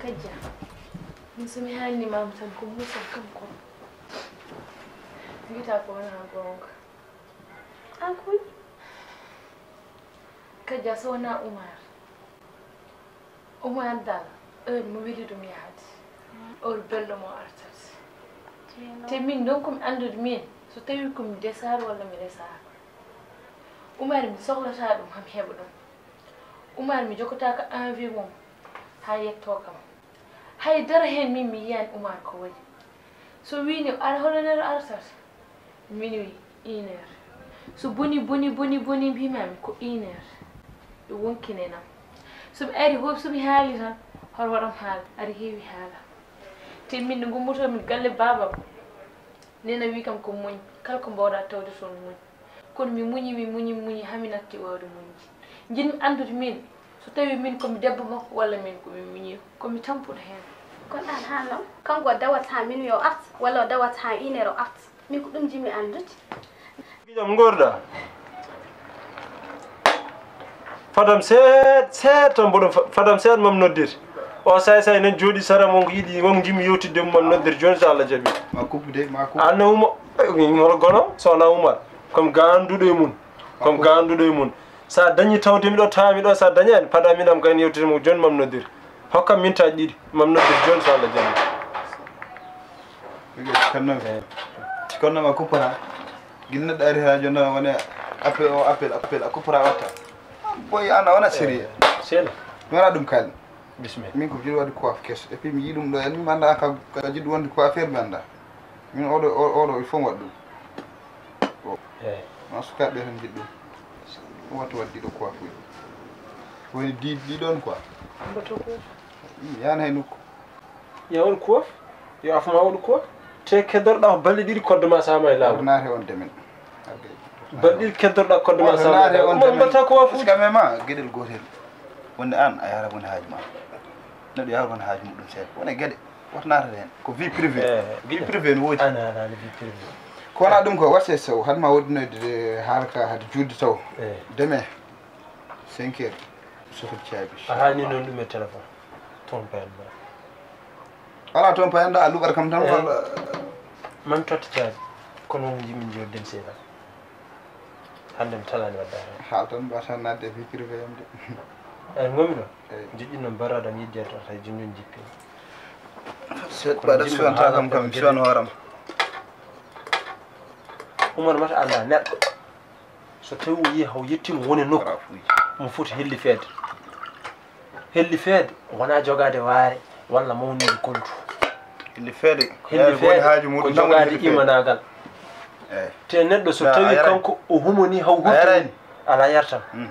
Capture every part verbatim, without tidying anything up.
Kajja, min so mi haalni maama tan ko muusal kam ko. Wiyata ko wonaa goonga. An koni? Kajja so wonaa Umar. Umar dal, heure mo weli ɗum yahde. Heure belɗo mo artat. Te min noon ko mi anndude min, so tawi ko mi desaar walla mi resaar. Umar mi sohlata ɗum ham heɓa ɗum. Umar mi jokkotaako envie mum haa yetto kam. Hay dara heen min mi yiyaani Umar ko waɗi. So wii ni ar hono nero artat, minuit, une heure. So boni, boni, boni, boni, mbimaami ko une heure. Ɓe wonkine nam. So mi ari, ho-, so mi haali tan, hoto waɗam haala. Ari heewi haala. Te min nde ngummoto min galle baabam, nena wii kam ko muñ. Kala ko mbawɗa tawde toon muñ. Kono mi muñi, mi muñi, mi muñi, haa mi natti waawde muñde. Njiɗmi anndude min, so tawi min ko mi debbo makko walla min ko mi muñi, ko mi tampuɗo heen. Kono aan haa noon, kanko o dawat haa minuit o art, walla o dawat haa une heure o art? Min ko ɗum njiɗmi anndude. Giƴam ngorɗa. Fadam seeɗ, seeɗ tan mboɗo fa-, fadam seeɗ mam noddir. O say say nen jooɗi sara mon ko yiɗi, won njiɗmi yewtidde mum mam noddir jooni so Allah jaɓi. Ma kuppu de, ma kuppu. Anna Umar, eh, wala gono, so wona Umar. Comme ganduɗo e mun. Comme ganduɗo e mun. Sa dañi tawde miɗo tawa miɗo, sa dañani, paɗa minam kan yewtidde mo jooni mam noddir. Hokkam mintaji ɗiɗi, mam noddir jooni so Allah jaɓi. Kono ma kuppata. Gila neɗɗo ari ha jooni tan woni appel o appel, appel a kuppata watta. Boy an a wona sérieux. Seeɗa. Mi wona ɗum kali. Bismillah. Min ko jiɗi waɗde coiffe keso. Et puis mi yiɗi ɗum ɗo, en mi annda ka, ka jiɗi wonde coiffeur mi annda. Min oɗo, o-, oɗo il faut mi waɗa ɗum. Eyi. Ma sukaaɓe tan jiɗi ɗum. Ɗum watta waɗde ɗo coiffe uji. Woni di-, ɗi ɗon quoi. Mboto ko. Yan hay nokku. Ya won kuwof, yo afma won kuwof. Te keddorɗa ko balɗe ɗiɗi kodde ma sama e laamu. Naate on demen. Balɗe ɗiɗi keddorɗa kodde ma sama e laamu. Umar mbatta ko wafu. Parce que même ma geɗel gotel. Wonde an a yara woni haaju ma. Neɗɗo yara woni haaju muɗum seeɗa. Wona geɗe. Wata naata heen. Ko vie privée. Eh, vie privée no woodi. Ana, ana, ana vie privée. Ko wona ɗum ko watte sow. Hade ma woɗɗinoyde haala ka hade juulde taw. Eh. Deme. Cinq heures. Sohli caabi. A haali noon ɗum e téléphone. Toon payanɗa. Alaa toon payanɗa, a luɓat kam tan walla? Man totta caabi. Kono won njimin jodden seeɗa. Hannde mi talaani wadde hara. Haal tan mbata nadde vie privée am de. Eyi, ngomi ɗo. Eyi. Joƴƴin noon barraɗo am yejjere tan hay jooni jooni jippi. Seeɗa baɗa suwanta kam kam suwan hooram. Umar mata annda neɗɗo. So tawi o yii haw yettiima woni nokku, omo foti hellifeede. Hellifeede wonaa jogaade waare walla mawninde kontu. Hellifeede, hellifeede ko jogaade imanaagal. Eyi. Te neɗɗo so tawi kanko o humoni haw huttani, alaa yartam. Mm.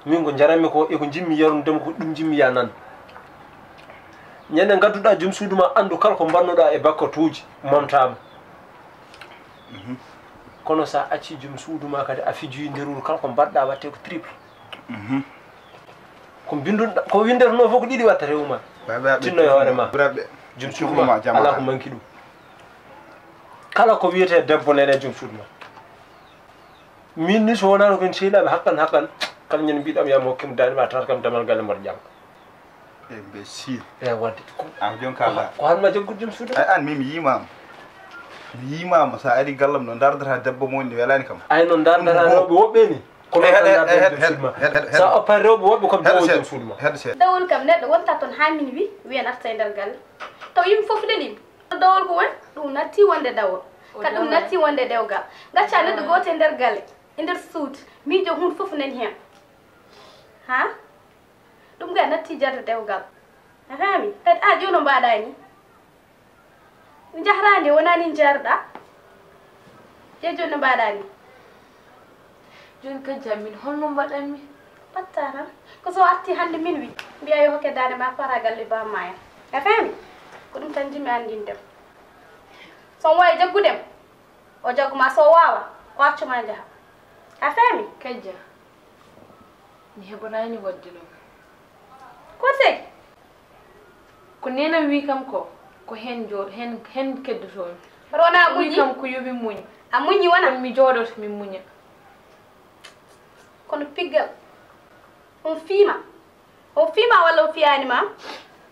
Min ko njaranmi ko e ko njiɗmi yarnude ma ko ɗum njiɗmi ya nan. Ñande ngadduɗaa joom suudu ma anndu kala ko mbannuɗaa e bakkatuuji momtaama. Mhm. Kono sa acci joom suudu ma kadi a fijoyi nder wuro kala ko mbaɗɗa watte ko triple. Mhm. Ko mbindun-, ko winndeteno fof ko ɗiɗi watta rewu ma. Tinno e hoore ma. Joom suudu ma alaa ko manki ɗum. Kala ko wiyete debbo nene joom suudu ma. Min ni so wonano ko en sehilaaɓe haqqan haqqan, kala ñande mbiɗam ya mi hokkima daande ma tawata kam damal galle mbaɗa jam. Imbécile. Eyi, wadde ko, an jooni ko, kala ko hannde ma jaggude joom suudu. Ay, an min mi yiimaama. Mi yiimaama, so a ari gallam no ndardata debbo mo woni welaani kam. Ay, no ndardata rewɓe woɓɓe ni. Ko ɗum tan ndardata joom suudu ma. Sa oppat rewɓe woɓɓe ko joom suudu ma. Dawol kam neɗɗo wonta toon haa min wi, wiyan arta e nder galle. Taw yimɓe fof lelii. Dawol ko woni, ɗum natti wonde dawol. Ka ɗum natti wonde dewgal. Gacca neɗɗo gooto e nder galle, e nder suudu. Miijo huunde fof nani heen. Ha? Ɗum ga natti jarde dewgal. A faami? Kadi a jooni no mbaɗa ni? Njahra nde wona ni njarɗa. Je jooni no mbaɗa ni? Jooni kadi jam min holno mbaɗanmi? Patta tan. Ko so arti hannde min wi. Mbiya yo hokke daande ma fara galle ba maya. A faami? Ko ɗum tan jimi anndinde. So wawi jaggudem. O jagguma so waawa, o accuma njaha. A faami? Kajja, mi heɓoraani waɗde ɗum. Ko sey? Ko neenam wi kam ko, ko heen jo-, heen, heen keddotoomi. Rona muñi? Wi kam ko yo mi muñ. A muñi wona? Kono mi jooɗoto, mi muña. Kono piggal, on fiima? On fiima walla on fiyaani ma?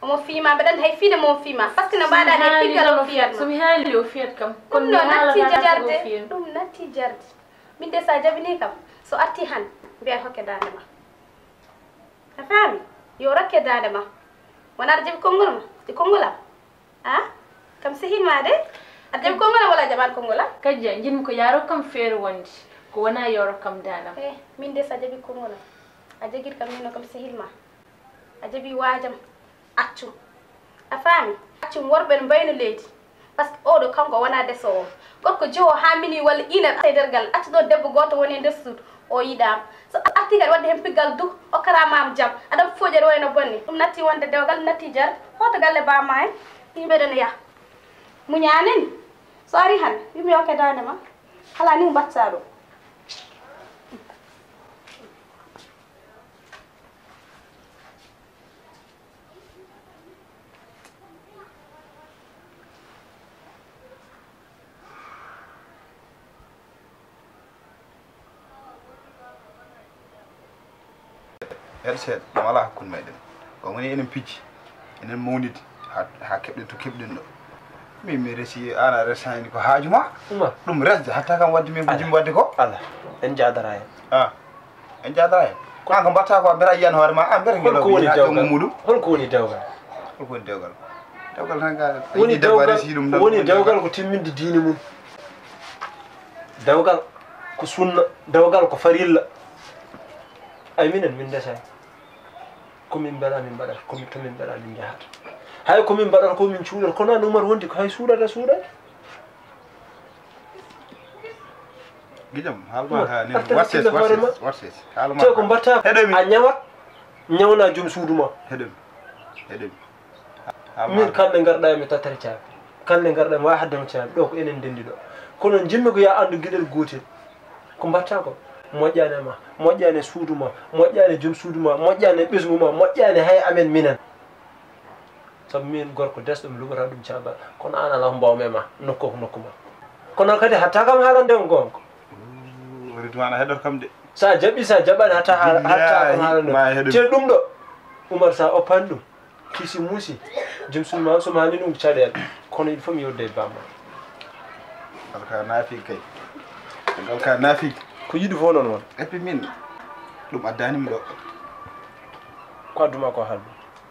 Omo fiima, mbeɗa anndi hay fiide mo o fiima. Parce que no mbaɗa he piggal o fiyat ma. So mi haali o fiyat kam. Ɗum no natti jarde. Ɗum natti jarde. Min de so a jabini kam, so arti han, mbiya hokke daande ma. A faami? Yo rokke daande ma. Wona aɗa jaɓi konngol ma, e konngol am. A? Kam sehil ma de. Aɗa jaɓi konngol am walla a jaɓaani konngol am? Kajja, njiɗmi ko yaa rok kam feere wonde, ko wona yo rok kam daande am. Eh, min de so a jaɓi konngol am, a jagir kam min no kam sehil ma. A jaɓi waajam, accum. A faami? Accum worɓe no mbayno leydi. Parce que oɗo kanko wona desoowo. Gorko jowo haa mini walla inan e nder galle. Accu ɗo debbo gooto woni e nder suudu. O yiɗaama. So arti kadi wadde heen piggal duk, o karaamaama jam. Aɗa fooƴere wayno bonni. Ɗum natti wonde dewgal, natti jar. Hoto galle bamma en. Yimɓe ɗo no yaha. Muñaani ni. So ari han, yummi okke daande ma. Hala ni mbatta ɗo. Her seeɗa, ɗum alaa hakkunde meɗen. Ko woni enen pijji, enen mawnidi, haa, haa keɓɗen to keɓɗen ɗo. Min mi resi, aan a resani ko haaju ma. Umar. Ɗum resde, hatta kam wadde min ko jimmi wadde ko. Ala, en jaadara en. Ah. En jaadara hen. Ko an ko mbatta ko a mbiyata yiyan hoore ma, a mbiyata ngel o woni dewgal muɗum. Hol ko woni dewgal? Hol ko woni dewgal? Dewgal tan ka woni dewgal, woni dewgal ko timminde diine mum. Dewgal ko sunna, dewgal ko farilla. Ay minen min ndesay. Ko min mbaɗa min mbaɗata, ko min to min mbaɗa min njahata. Hay ko min mbaɗata ko min cuuɗata, kono an Umar wondi ko hay suuɗata suuɗata. Gijam, haalma ka ni. Artan warses, hakkille hoore ma. Warses, warses. Haalma te ko ka. Mbatta ko heɗomi. A ñawat, ñawna joom suudu ma. Heɗomi. Heɗomi. Haalma min ka. Kalde ngarɗa e mi tattata caabi. Kalde ngarɗa e mi wawi haddema caabi. Ɗo ko enen ndendi ɗo. Kono jimmi ko ya anndu geɗel gootel. Ko mbatta ko. Moƴƴani ma. Moƴƴani suudu ma. Moƴƴani joom suudu ma. Moƴƴani ɓesngu ma. Moƴƴani hay amen minen. Sabu min gorko desɗo mi luɓata ɗum caagal. Kono an alaa ko mbawmi e ma, nokku ko nokku ma. Kono kadi hatta kam haalande on goonga. Ridwan a heɗor kam de. Sa jaɓi sa jaɓani hatta haala hatta kam haalande on. Te ɗum ɗo Umar sa oppani ɗum. Kisi musi. Jom sun ma so mani ɗum caɗeele. Kono il faut mi yewde e bamma. Alka nafi kay. Alka nafi. Ko yiɗi fof noon won. Et puis min ɗum addani mi ɗo. Ko adduma ko haalde.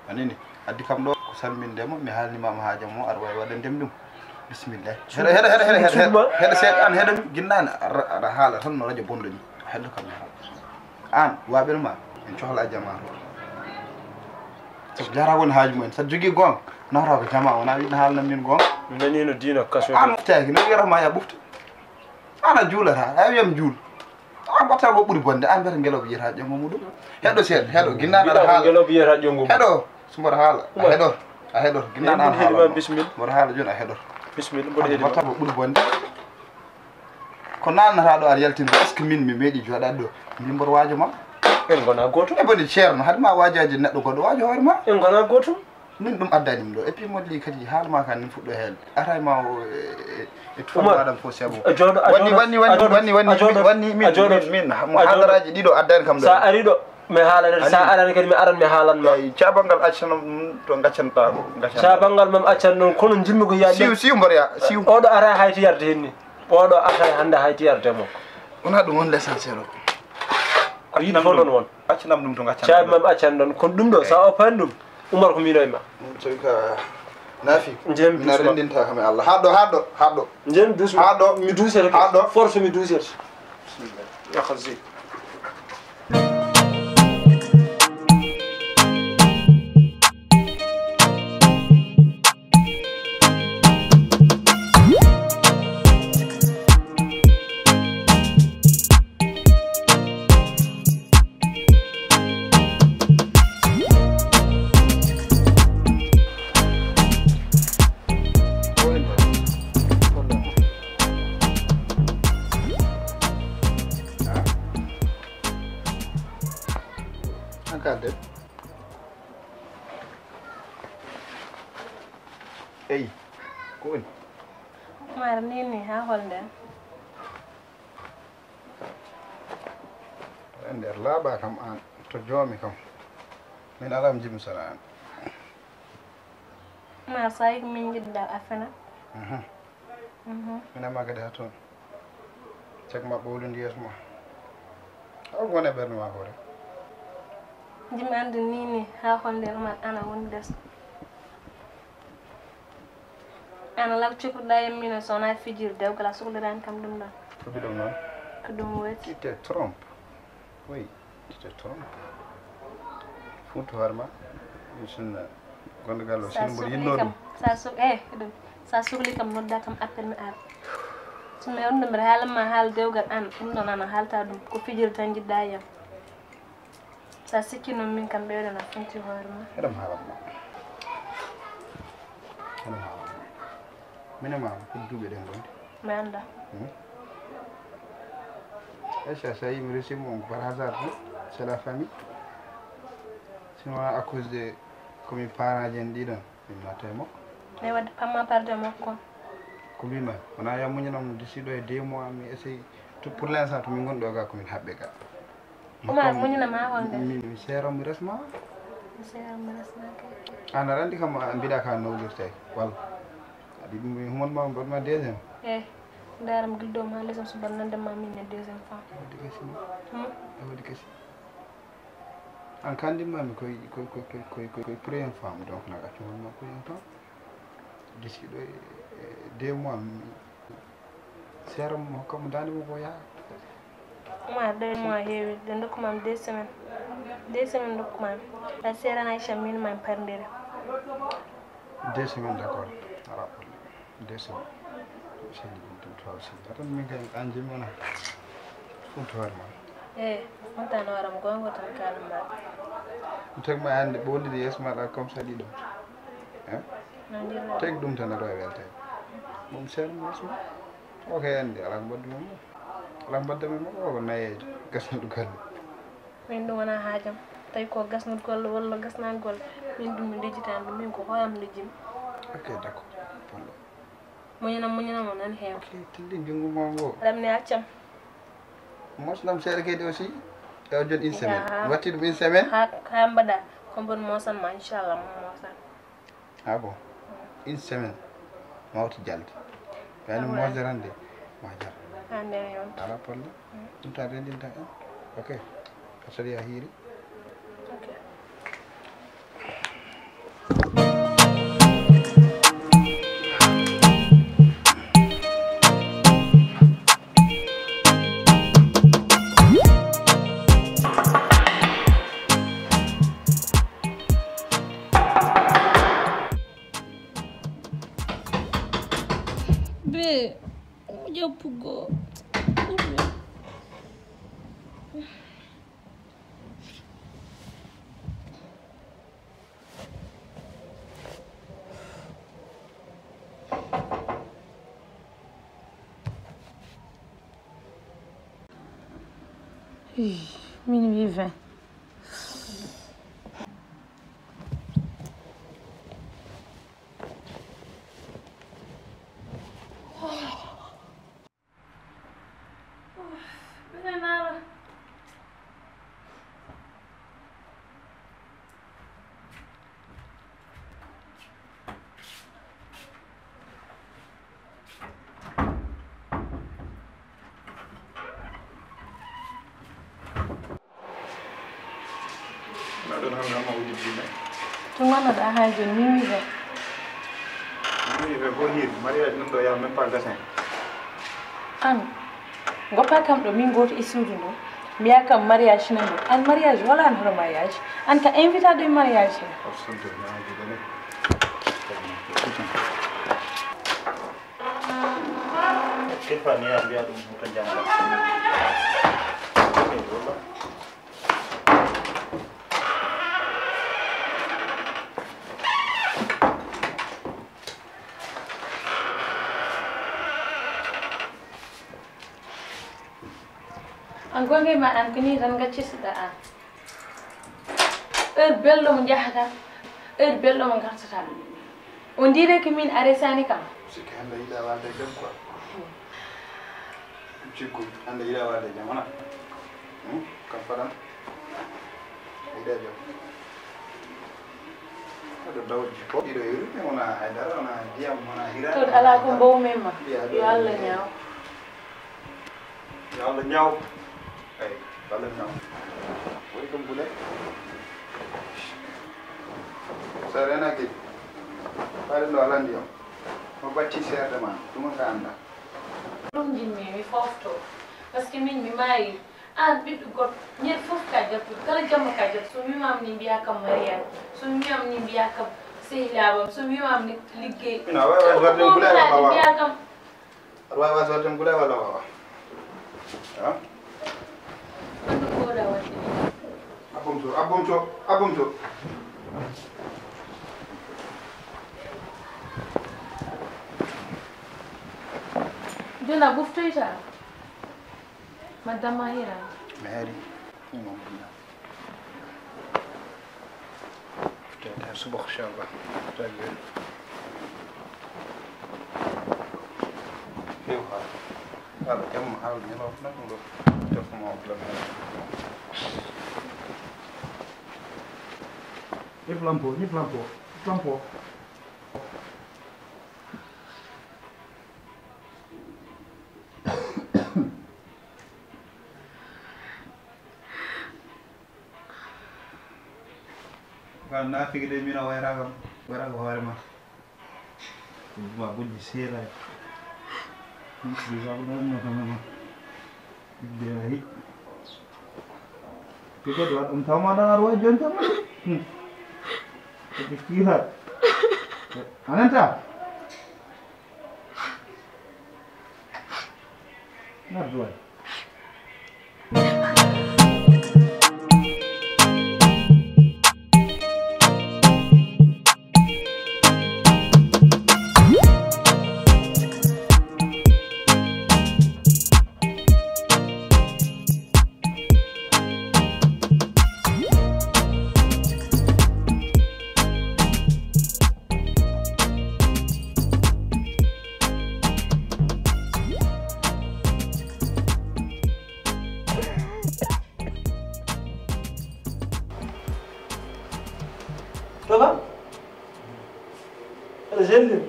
Anani, addi kam ɗo ko salminde mo, mi haalnima mo haajam mo, aɗa wawi waɗande mi ɗum. Bismillah. Heɗo, heɗo, heɗo, heɗo, heɗo, heɗo seeɗa an, heɗo mi, ginnani, aɗa, aɗa haala tan no radio bonɗo ni. Heɗo kam mi haala. An, waɓel ma, en cohla jama to. Sabu jara woni haaju mumen, sabu jogui gonga, nawata ko jama, wona wiɗno haalnan min gonga. Mi nanino diina kaso. An ɓuftaki, no wiyata ma ya ɓufta. An a juulata, a wiyam juul. An mbatta ko ɓuri bonde, an mbiyata ngeloba yiyata ƴongo muɗum. Heɗo seeɗa, heɗo, ginnano aɗa haala. Ngeloba yiyata ƴongo muɗum. Heɗo, so mboɗo haala, a heɗor, a heɗor. Ginnano an haala. Bismil. Mboɗo haala joni, a heɗor. Bismil, mboɗo heɗi ma. Mbatta ko ɓuri bonde. Ko nannata ɗo aɗa yaltina, est-ce que min mi meeɗi jooɗade ɗo? Min mboɗo waajo ma. En gona gootum. E boni ceerno, haade ma waajaji neɗɗo goɗɗo waajo hoore ma. En gona gootum. Min ɗum addani mi ɗo. Et puis Molli kadi haala ma kan min fuɗɗo heen. Aray ma o e, e, e tufa Umar, maɗam fof c'est bon. A jooɗo, a wanni, jooɗo, wanni, a wanni, jooɗo, wanni, wanni, a min, jooɗo, min, min, a jooɗo. Muhadaraji ɗiɗo addani kam ɗo. Sa ari ɗo, mi haalane, sa arani kadi mi aran mi haalan ma. Eyi, cabangal accanam ɗum to gaccanɗa ɗo, gaccanɗa. Cabangal mam accan ɗon, kono jimmi ko yaade. Siw, siw mboɗo ya, siw. Oɗo ara hayti yarde hen ni. Oɗo arta hannde hay tiyarde mo. Wona ɗum woni l'essentiel o. Ko yiɗi fof noon won. Accanam ɗum to gaccanɗa. Caabi mam accan ɗon. Kono ɗum ɗo, sa oppani ɗum, Umar ko miɗo e ma. Ɗum tawi ka naafi. Njeem. Mina duusma. Renndinta kam e Allah. Haɗo, haɗo, haɗo. Njeem duusma. Haɗo. Mi duusete. Haɗo. Force mi duusete. Bismillah. Yakal zik. An ka debbo. Eyi, ko woni? Umar, nini, haa holden? E nder laaɓa kam aan, to joomi kam. Min alaa mi jiɗmi sona aan. Ma sayi ko min njiɗɗa a fena. Mhm. Mhm. Mina ma kadi ha toon. Cak ma ɓowlundi yeeso ma. Aw wona ɓernde ma hoore. Jimi andi ni ni ha honde ma ana woni des. Ana law cikurɗa e mino so wona fijir dewgal a sohlirani kam ɗum ɗon. Ko ɗum ɗon non. Ko ɗum weti. Tu te trompes. Oui, tu te trompes. Fuutu hoore ma. Ɗum sunna. Gonɗo galle o, sa sinno mboɗo yinnoo ɗum. Sa sohli kam, eh, ɗum. Sa sohli kam, nodda kam, appel mi ara. Sinno e on ɗum mbiɗa haalan ma haala dewgal an, ɗum ɗon an a haalta ɗum. Ko fijirde tan njiɗɗa e am. Sa sikki noon min kam ɓeydo na funti hoore ma. Eɗam haalan ma. Eɗam haalan ma. Minen ma ko duuɓi eɗen ngondi. Mi annda. Hmm? Aïcha, so a yii mi resi mo on par hasard tan, c'est la famille. Sinon à cause de ko min parent ji en ɗiɗon, min natta e makko. Mais wadde pamma parde e makko kon. Ko mbima, wona ya muñanam d'ici ɗo e deux mois, mi essaye. Tout pour l'instant to min ngonɗo ga ko min haɓɓe ga. Oumar, muñana ma wonde. Mi, mi seeram mi resma. Mi seeram mi resma kay. An aɗa anndi kam a mbiɗa ka nawlirte walla. Aɗa yiɗi mi humon ma mbaɗma deuxième. Eh, ndaram gildo ma lesam so bannande ma min ne deuxième fois. Waɗi kasi. Hmm? Waɗi kasi. An kandi ma mi koy koy koy koy koy koy première fois donc na accu ma première fois. D'ici ɗo e deux mois mi seeram mo hokkam daande mo ko yaha. Oumar, deux mois heewi, ɓe ndokkuma am deux semaines. Deux semaines ndokkuma am. A seerana Aïcha min ma en parndiri. Deux semaines, d'accord. Ala problème. Deux semaines. Seni ɗum ɗum trois semaines. Atan min kay an jimi wona. Funti hoore ma. Eh, funtano waram gongo tan kalam ma. Teg ma hannde ɓooliri yeeso maɗa comme ça ɗiɗo. Hein? Teg ɗum tan aɗa wawi weltade. Ɗum seeɗa mo yeeso ma. O kay anndi alaa ko mbaɗdumi mo. Alaa ko mbaɗdami mo, o ko nayeejo, gasnuɗo galle. Min ɗum wonaa haajam. Tawi ko gasnude golle walla gasnaade golle. Min ɗum mi lijjitaani ɗum, min ko hooram lijjimi. Ok, d'accord. Bonɗo. Muñana, muñana mo nani heewa. Ok, tilli junngo ma ngo. Aɗa anndi accam. Mosnam seeɗa kadi aussi. E o jon une semaine. Watti ɗum une semaine. Ha, ha mbaɗa. Ko mboɗo mosan ma, inchallah, mo mosan. Ah bon? Une semaine. Ma woti jalde. Wayno mosde rande. Ma jar. Ha nder yonta. Ala problème. Ɗum tan rendinta en. Ok. Ko sori a hiiri. Ok. Be, mo joppugo. Ih, minuit vingt. Mbaɗon hannde amma wujji dine. To ngonnoɗaa haa jooni, minuit vingt. Minuit vingt ko hiir, mariage nan ɗo yaha même pas gasin. An, goppa kam ɗo min gooto e suudu ndu. Mbiya kam mariage nan ɗo. An mariage wala an hoto mariage. An ka invita ɗo e mariage he. Absente, mariage de ne. Stéphanie, a mbiya ɗum hoto jannga. An gonga ma an ko ni tan gaccitiɗa an. Heure belɗo mo njahata, heure belɗo mo ngartata. On dirait que min a resani kam. Sikki hannde yiɗa walde e jam quoi. Cikku hannde yiɗa walde e jam wona. Hmm? Kam fadan. Yiɗa jam. Oɗo dawol jikko. Ɗiɗo e ruɓe wona haydara, wona ndiyam, wona hira. To alaa ko mbawmi ma. Yo Allah ñaaw. Yo Allah ñaaw. Eyi, yo Allah ñaaw. Waɗi kam gule. So a reenaaki, faade ɗo alaa ndiyam. Mo batti seerde ma, ɗum ka annda. Ɗum jinmi mi fofto. Parce que min mi maayi. Aan ɓiɗɗo goɗɗo, ñande fof ka jattude, kala jamma ka jattude. So mi wiimaama ni mbiyaa kam Mariyaama, so mi wiimaama ni mbiyaa kam sehilaaɓe am, so mi wiimaama ni liggey. Ina waawi waɗde gulay walla waawa? Mbiyaa kam. Aɗa waawi waɗde gulay walla waawa? Ha? Ɗum ko ɗa waɗde. Abbum to, abbum to, abbum to. Jooni a ɓoftoyta? Madame Mahira. Mary, ɗum o woni. Tete suba, inchallah. Tagi. Hew ha. Ala jamma hawde ñalawma tan ɗo. Defo mo plan. Ñip lampo, ñip lampo, ñip lampo. Ko a naafiki de, min a wayraaka, wayraaka hoore ma. Ma bojji seeɗa. Ɗum ko ɗum no kam ma. Billahi. Ko kadi waɗ ɗum tawma ɗan aɗa wawi joni kam. Hmm. Ko ɗi kiirat. Ananta. Ngar duway. Toka? Aɗa selli?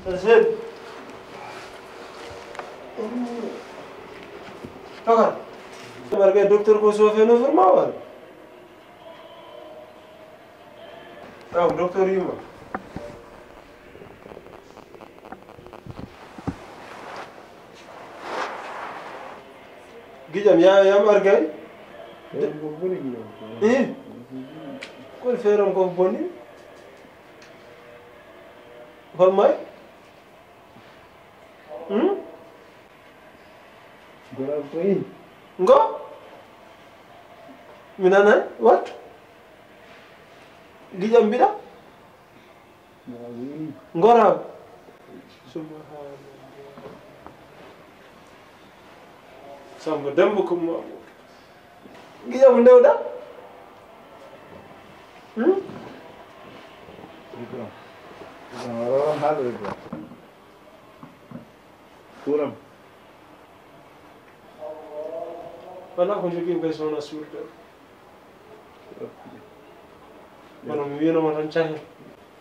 Aɗa selli? Toka? Barke docteur ko sofeno forma wala? Aw, docteur yima. Giƴam, ya, yam argay? Feeram ko boni giƴam. Eh? Ko feeram ko boni? Hol may? Hmm? Goram ko yi. Ngo? Mi nanay? What? Giƴam mbiɗa? Goram. Subhanallah. Samba Demba ko ma. Giƴam ndewɗa? Hmm? Ibrahim. Ibrahim, wala wala haala Ibrahim. Kuuram. Wala ko jogii kay so wonaa suurde. Kono mi wiyanoma tan cahe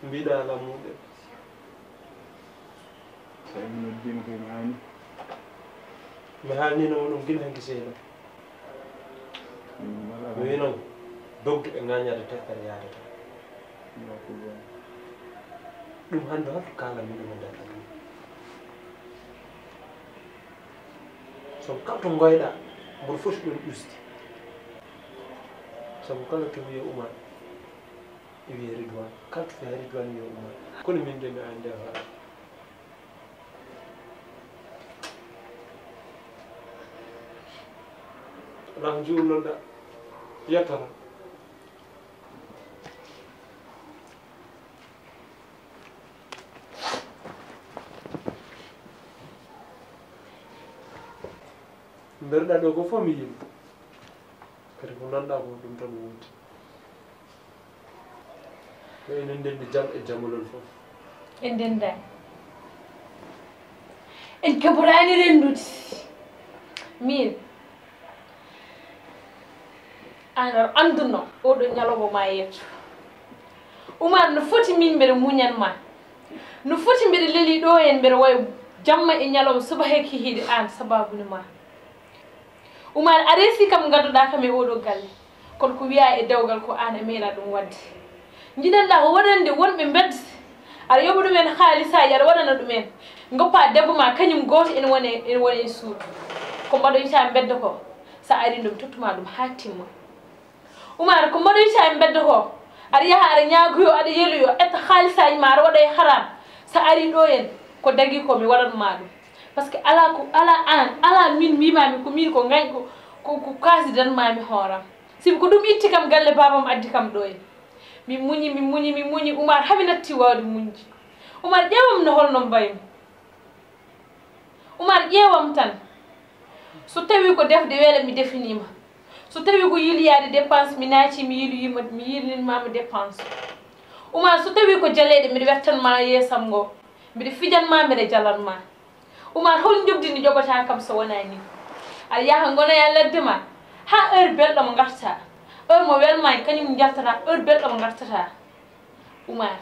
mbiɗa ala muɗe. Tawi mi noddiima koye mi aani. Mi haalninoma ɗum gila hanki seeɗa. Mi wiyanoma dogdu e ŋaañaade tekkere yaadata. Ɗum hannde holto kaalanmi ɗum e nder aduna. Sabu kala to ngoyɗa, mboɗo foti ɗum usde. Sabu kala to wiye Umar, e wiye Ridwan. Kala to wiye Ridwan, wiye Umar. Kono min de mi ande hoore. Alaa ko juulnoɗa, yettata. Mbeɗa ɗo ko fof mi yii. Kadi ko nanɗa ko ɗum tan woni. Ko enen ndenndi jam e jamalol fof. En ndenndani. En keɓoraani renndude. Min, aan aɗa anndunoo oɗo ñalawma ma yetto. Umar, no foti min mbeɗa muñan ma? No foti mbeɗa leli ɗo en mbeɗa wayi jamma e ñalawma subaka e kikiiɗe aan sabaabu ne ma? Umar, a reesi kam ngadduɗaa kam e oɗo galle. Kono ko wiyaa e dewgal ko aan a meeɗaa ɗum waɗde. Njiɗanɗaa ko waɗande wonɓe mbedde. Aɗa yoɓa ɗum en haalisaaji, aɗa waɗana ɗum en. Ngoppa debbo ma, kañum gooto ene woni, ene woni e suudu. Ko mbaɗoyta mbedde ko, so a arii ɗum, tottuma ɗum haa timma. Umar, ko mbaɗoyta e mbedda ko? Aɗa yaha aɗa ñaagoyo, aɗa yeloyo, ƴetta haalisaaji ma, aɗa waɗa e haram. So a arii ɗo en, ko dagii ko mi waɗan ma ɗum. Parce que alaa ko, alaa aan, alaa min mbiimaami ko min ko ngañ-, ko, ko, ko kaasidan maami hooram. Sibu ko ɗum itti kam galle baabam addi kam ɗo en. Mi muñi, mi muñi, mi muñi, Umar, haa mi natti waawde muñde. Umar, ƴeewam no holno mbaymi. Umar, ƴeewam tan. So tawii ko defde weela, mi definiima. So tawii ko yilyaade dépense, mi naati, mi yilwiima, mi yilninmaama dépense. Umar, so tawii ko jaleeɗe, mbiɗa wettan ma yeesam ngo. Mbiɗa fijan ma, mbiɗa jalan ma. Umar, hol njoɓdi ndi njoɓataa kam so wonaa nii? Aɗa yaha ngona e ladde ma, haa heure belɗo mo ngartaa. Heure mo welmaa, kañum njaltataa, heure belɗo mo ngartataa. Umar,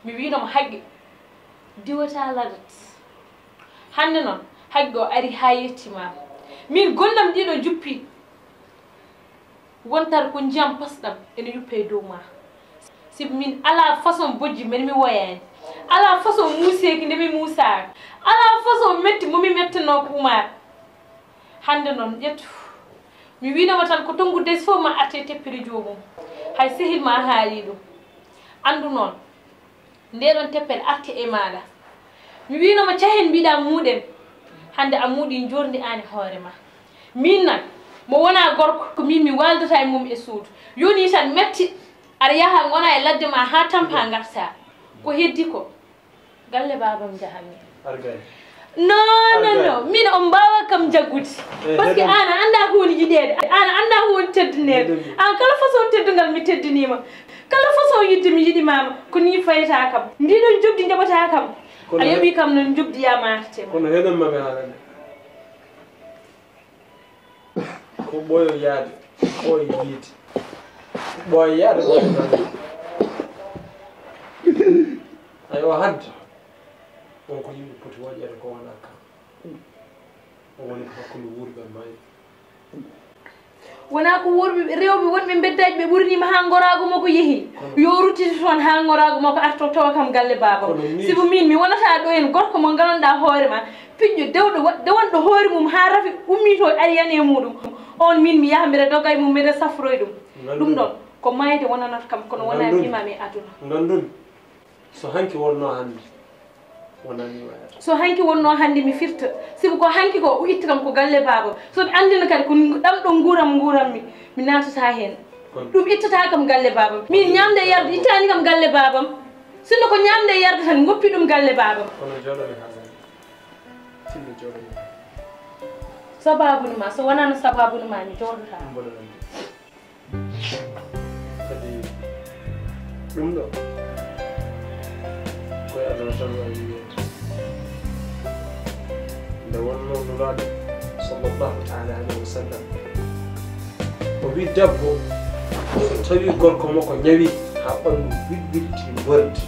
mi wiino mo hagge diwata ladat. Hannde noon, hagge o ari haa yetti ma. Min gondam ɗiɗo juppi. Wontar ko njiyam pasɗam ene yuppe e dow ma. Sibu min alaa façon bojji mbeɗa mi woyaani. Alaa façon muuseeki nde mi muusaaka. Alaa façon metti mo mi mettanoo ko Umar. Hannde noon, ƴettu. Mi wiinoma tan ko tonngudde so fof ma arti e teppere joomum. Hay sehil ma haali ɗum. Anndu noon, nde ɗon teppere arti e maaɗa. Mi wiinoma cahen mbiɗa muuɗen. Hannde a muuɗi njoorndi aan e hoore ma. Miin nan, mo wonaa gorko, ko miin mi waaldata e mum e suudu. Yoni tan metti, aɗa yaha ngona e ladde ma haa tampa ngarta. Ko heddi ko? Galle baabam njahanmi. Argay. Non, non, Argay. Non. Min on mbaawa kam jaggude. Eh, parce que heɗen. Aan a anndaa ko woni yiɗeede. Aan a anndaa ko woni teddineede. Heɗen. Aan kala façon teddungal mi teddiniima. Kala façon yiɗde mi yiɗimaama. Ko nii fayata kam. Ndiɗon njoɓdi njaɓataa kam. Kono a yoɓii kam noon njoɓdi yaa maartete ma. Kono heɗen ma ɓe haalande. Ko ɓooyo yaade, ɓooyo yiide. Ɓooyo yaade, ɓooyo nande. Ayo, hadde. On ko yimɓe poti woƴeede ko wonaa kam. O woni ko hakkunde wuurɓe e mayɓe. Wonaa ko wuurɓe, rewɓe wonɓe mbeddaaji ɓe ɓurniima haa ngoraagu makko yehi. Kono yo o ruttito toon haa ngoraagu makko arto tawa kam galle baabam. Kono miin. Sibu miin mi wonataa ɗo en gorko mo ngandanɗaa hoore ma, piƴƴo dewɗo wa-, dewonɗo hoore mum haa rafi ummitoo ari yani e muuɗum. On miin mi yaha mbeɗa doga e mum mbeɗa safroya ɗum. Nganndumi. Ɗum ɗoon ko maayde wonanata kam kono wonaa. Nganndumi. Mbiimaami e aduna. Nganndumi. So hanki wonnoo hannde, wonaa nii wayata. So hanki wonnoo hannde mi firta, sibu ko hanki ko o itti kam ko galle baabam. So mi anndino kadi ko ɗam ɗo nguuram nguurammi, mi naatataa heen. Kono. Ɗum ittataa kam galle baabam. Miin ñaamde e yarde ittaani kam galle baabam. Sinno ko ñaamde e yarde tan ngoppi ɗum galle baabam. Kono jooɗo mi haalande. Sinno jooɗo mi. Sabaabu ne ma, so wonano sabaabu ne ma, mi jooɗotaa. Mboɗo anndi. Kadi ɗum ɗo, ko e aduna tan wawi wiyeede. Nde wonnoo Nulaaɗo, sallallahu taala alayhi wa sallam, o wi debbo, so tawi gorko makko ñawi haa ɓanndu wilwilti mbordi,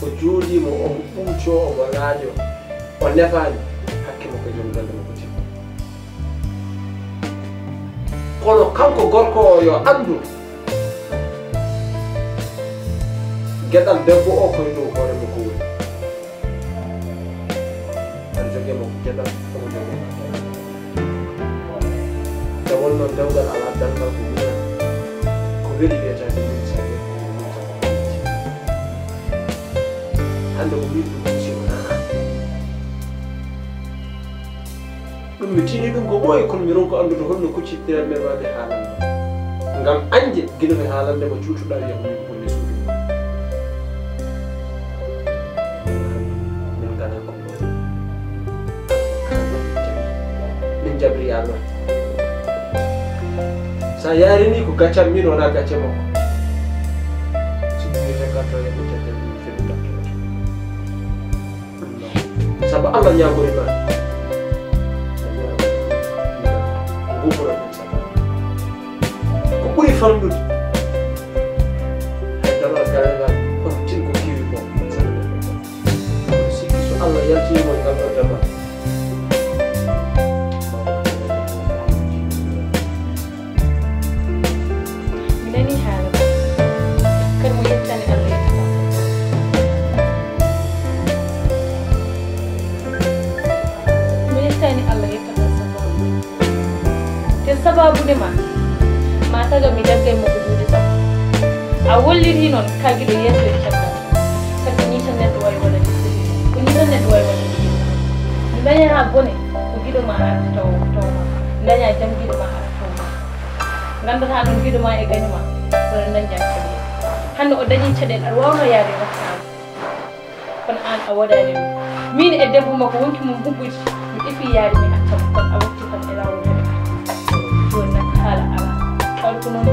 o jooɗiima, omo ɓuucoo, omo laaƴoo, o nefaani, hakke makko e joom galle makko timmi. Kono kanko gorko o yo anndu geɗal debbo o ko e dow hoore makko woni. Aɗa jogii mo geɗal, omo jogii mo geɗal. Nde wonnoo dewgal alaa danngal ko muñal, ko weli wiyetee ko muñ, so weli ko muñ tan ko muñ. Hannde ko min ɗum muñi ko nana. Ɗum mi tini ɗum ko ɓooyi, kono mi ronko anndude holno kuccittiranmi ma mi haalande. Ngam añde gila mi haalande mo juutuɗaa wiya ko min bonni suudu ma. Min nganaa ko min jabri yalma. Sa yarini ko gaccam min wona gacce makko. Sinno wiyete gartoye ko tedde min fini gartoye. Sabu Allah ñaagori ma. Ngumora ɗum sabu. Ko ɓuri famɗude. Hay daro galle ngal. E mo ko duuɗe sappo. A wolliri noon ka giɗo yeeso e caggal. Sabi ni tan neɗɗo wawi waɗani. Ko ni tan neɗɗo wawi waɗani. Mi daña ha bone ko giɗo ma arata taw taw ma. Mi daña jam giɗo ma arata taw ma. Gandata noon giɗo ma e gaño ma. Kono daña caɗeele. Hannde o dañi caɗeele aɗa wawno yaade wattaago. Kono aan a wodaani ɗum. Miin e debbo makko wonki mum huɓɓude, mi ɗefi yaade mi acca mo, kono a watti kam e laawol hade. Jooni nak haala alaa. Kala ko noon